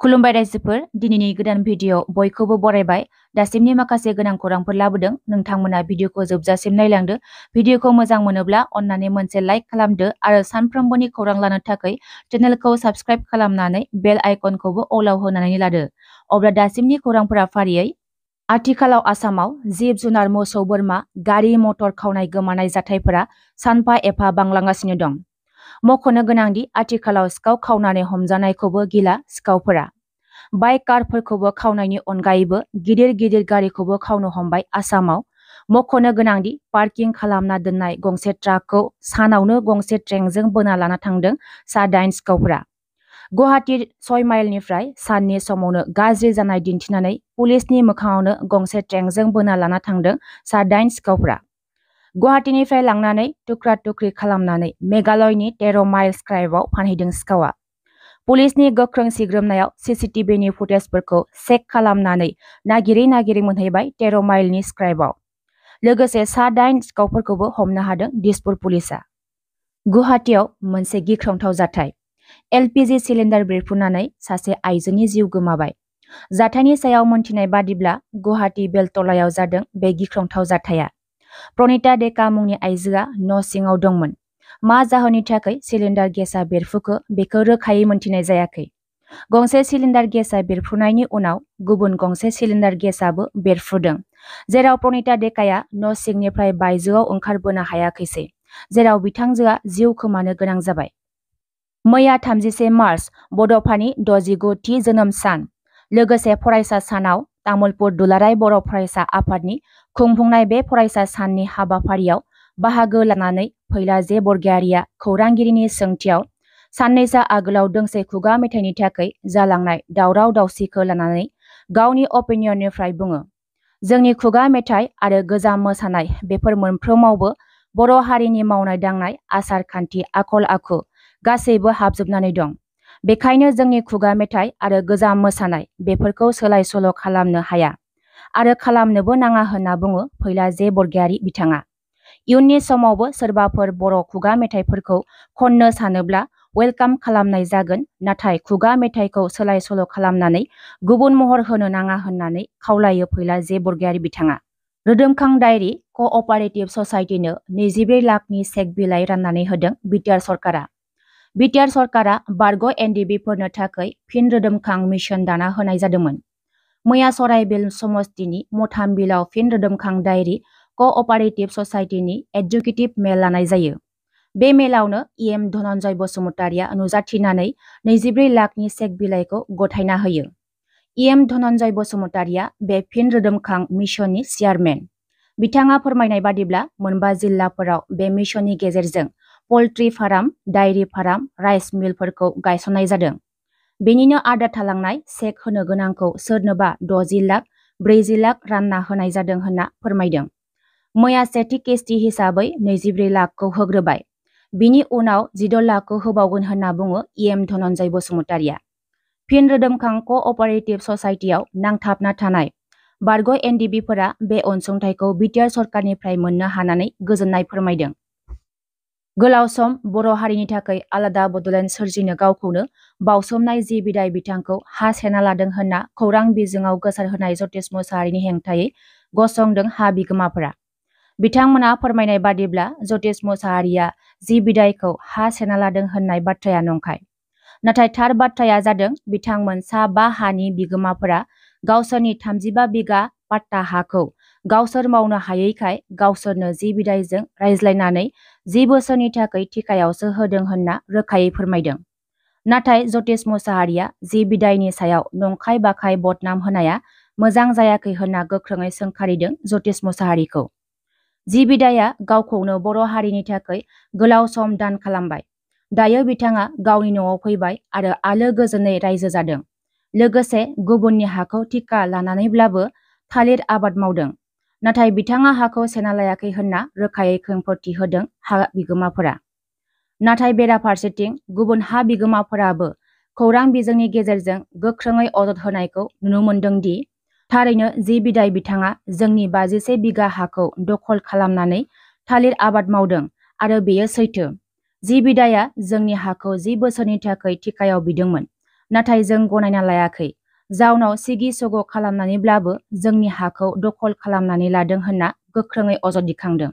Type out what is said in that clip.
खुलुमबाय रायजोफोर, दिनैनि गोदान भिडिअ बयखौबो बरायबाय। दासिमनि माखासे गोनां खौरांफोर लाबोदों। नोंथांमोना भिडिअखौ जोबजासिम नायलांदो। भिडिअखौ मोजां मोनोब्ला अन्नानै मोनसे लाइक खालामदो आरो सानफ्रोमबोनि खौरां लानो थाखाय चेनेलखौ साबस्क्राइब खालामनानै बेल आइकनखौबो अलाव होनानै लादो। अब्ला दासिमनि खौरांफोरा फारियै आथिखालाव आसामाव जिब-जुनार, मोसौ, बोरमा, गारि मटर खावनाय गोमानाय जाथायफोरा सानफा एफा बांलांगासिनो दं। मख'नो गोनांदि आथिखालाव सिखाव खावनानै हमजानायखौबो गिला सिखावफोरा। बाइक कारफोरखौबो खावनायनि अनगायैबो गिदिर गिदिर गारिखौबो खावनो हमबाय आसामाव। मख'नो गोनांदि पार्किं खालामना दोननाय गंसे ट्राकखौ सानावनो गंसे ट्रेनजों बोना लाना थांदों सा 8 सिखावफोरा। गुवाहाटि 6 माइलनिफ्राय साननि समावनो गाज्रि जानाय दिन्थिनानै पुलिसनि मोखाङावनो गंसे ट्रेनजों बोना लाना थांदों सा 8 सिखावफोरा। गुवाहाटिनिफ्राय लांनानै टुक्रा टुक्रि खालामनानै मेघालयनि 13 माइल स्क्राइबआव फानहैदों सिखावा। पुलिसनि गोख्रों सिग्रोमनायाव सीसीटीवीनि फुटेजफोरखौ चेक खालामनानै नागिरै नागिरै मोनहैबाय 13 माइलनि स्क्राइबआव। लोगोसे सा 8 सिखावफोरखौबो हमनो हादों दिसपुर पुलिसआ। गुवाहाटियाव मोनसे गिख्रंथाव जाथाय। एलपीजी सिलिन्डार बेरफ्रुनानै सासे आइजोनि जिउ गोमाबाय। जाथायनि सायाव मोनथिनाय बादिब्ला गुवाहाटि बेलतलायाव जादों बे गिख्रंथाव जाथाया। प्रनिता डेका मुंनि आइजोआ न' सिङाव दंमोन। मा जाहोननि थाखाय सिलिन्डार गेसआ बेरफ्रुखो बेखौ रोखायै मोनथिनाय जायाखै। गंसे सिलिन्डार गेसआ बेरफ्रुनायनि उनाव गुबुन गंसे सिलिन्डार गेसआबो बेरफ्रुदों, जेराव प्रनिता डेकाया न' सिंनिफ्राय बायजोआव ओंखारबोनो हायाखैसै, जेराव बिथांजोआ जिउ खोमानो गोनां जाबाय। मैया 31 मार्च बड'फानि 69 थि जोनोम सान। लोगोसे फरायसा सानाव तामुलपुर दुलाराय बर' फरायसा आफादनि खुंफुंनाय बे फरायसा साननि हाबाफारियाव बाहागो लानानै फैला जे बरगयारिया खौरांगिरिनि सोंथियाव साननैसो आगोलाव दोंसे खुगा मेथाइनि थाखाय जालांनाय दावराव दावसिखौ लानानै गावनि अपिनियननिफ्राय बुङो। जोंनि खुगा मेथाइ आरो गोजाम मोसानाय बेफोर मोनफ्रोमावबो बर' हारिनि मावनाय दांनाय, आसार खान्थि, आखल आखु गासैबो हाबजोबनानै दं। बेखायनो जोंनि खुगा मेथाइ आरो गोजाम मोसानाय बेफोरखौ सोलाय सोल' खालामनो हाया आरो खालामनोबो नाङा होनना बुङो फैला जे बरगयारि बिथाङा। इयुननि समावबो सोरबाफोर बर' खुगा मेथाइफोरखौ खननो सानोब्ला वेलकाम खालामनाय जागोन, नाथाय खुगा मेथाइखौ सोलाय सोल' खालामनानै गुबुन महर होनो नाङा होननानै खावलायो फैला जे बरगयारि बिथाङा। रोदोमखां डायरी क'अपारेटिभ ससाइटिनो 24 लाखनि चेक बिलाइ राननानै होदों बिटिआर सरकारा। बिटिआर सरकारा बारग' एनडिबिफोरनो थाखाय फिन रोदोमखां मिशन दाना होनाय जादोंमोन। मैया सराइबिल समस्तिनि मथामबिलाव फिन रोदोमखां डायरी क'अपारेटिभ ससाइटिनि एग्जिकिउटिभ मेल लानाय जायो। बे मेलावनो इएम धनन्जय बसुमतारिया नुजाथिनानै 24 लाखनि चेक बिलाइखौ गथायना होयो। इएम धनन्जय बसुमतारिया बे फिन रोदोमखां मिशननि चेयारमेन। बिथाङा फोरमायनाय बादिब्ला मोनबा जिल्लाफोराव बे मिशननि गेजेरजों पल्ट्रि फार्म, डायरी फार्म, राइस मिलफोरखौ गायसननाय जादों। बेनिनो आद्रा थालांनाय चेक होनो गोनांखौ सोरनोबा 60 लाख, 40 लाख रानना होनाय जादों होनना फोरमायदों। मैया सेथि किस्ति हिसाबै 24 लाखखौ होग्रोबाय। बिनि उनाव 16 लाखखौ होबावगोन होनना बुङो इएम धनन्जय बसुमतारिया। फिन रोदोमखां क'अपारेटिभ ससाइटियाव नांथाबना थानाय बारग' एनडिबिफोरा बे अनसुंथाइखौ बिटिआर सरकारनिफ्राय मोननो हानानै गोजोननाय फोरमायदों। गोलाव सम बर' हारिनि थाखाय आलादा बड'लेण्ड सोरजिनो गावखौनो बावसोमनाय जि बिदाय बिथांखौ हा सेना लादों होनना खौरां बिजोङाव गोसारहोनाय जतिश मुसाहारिनि हेंथायै गसंदों हा बिगोमाफोरा। बिथांमोना फोरमायनाय बादिब्ला जतिश मुसाहारिया जि बिदायखौ हा सेना लादों होननाय बाथ्राया नंखाय। नाथाय थार बाथ्राया जादों बिथांमोन सा 5 हानि बिगोमाफोरा गावसोरनि 35 बिगा पाट्टा हाखौ गावसोर मावनो हायैखाय गावसोरनो जि बिदायजों रायज्लायनानै 10 बोसोरनि थाखाय थिकायावसो होदों होनना रोखायै फोरमायदों। नाथाय जतिश मुसाहारिया जि बिदायनि सायाव नंखाय बाखाय बदनाम होनाया मोजां जायाखै होनना गोख्रोङै सोंखारिदों जतिश मुसाहारिखौ। जि बिदाया गावखौनो बर' हारिनि थाखाय गोलाव सम दान खालामबाय। दायो बिथाङा गावनि न'आव फैबाय आरो आलो गोजोनै रायजो जादों। लोगोसे गुबुननि हाखौ थिका लानानैब्लाबो थालिर आबाद मावदों। नाथाय बिथाङा हाखौ सेना लायाखै होनना रोखायै खेंफोरथि होदों हा बिगोमाफोरा। नाथाय बेराफारसेथिं गुबुन हा बिगोमाफोराबो खौरां बिजोंनि गेजेरजों गोख्रोङै अजद होनायखौ नुनो मोन्दों दि थारैनो जि बिदाय बिथाङा जोंनि 51 बिगा हाखौ दखल खालामनानै थालिर आबाद मावदों आरो बेयो सैथो। जि बिदाया जोंनि हाखौ 10 बोसोरनि थाखाय थिकायाव बिदोंमोन, नाथाय जों गनायना लायाखै। जाउनाव सिगि सग' खालामनानैब्लाबो जोंनि हाखौ दखल खालामनानै लादों होनना गोख्रोङै अजद दिखांदों।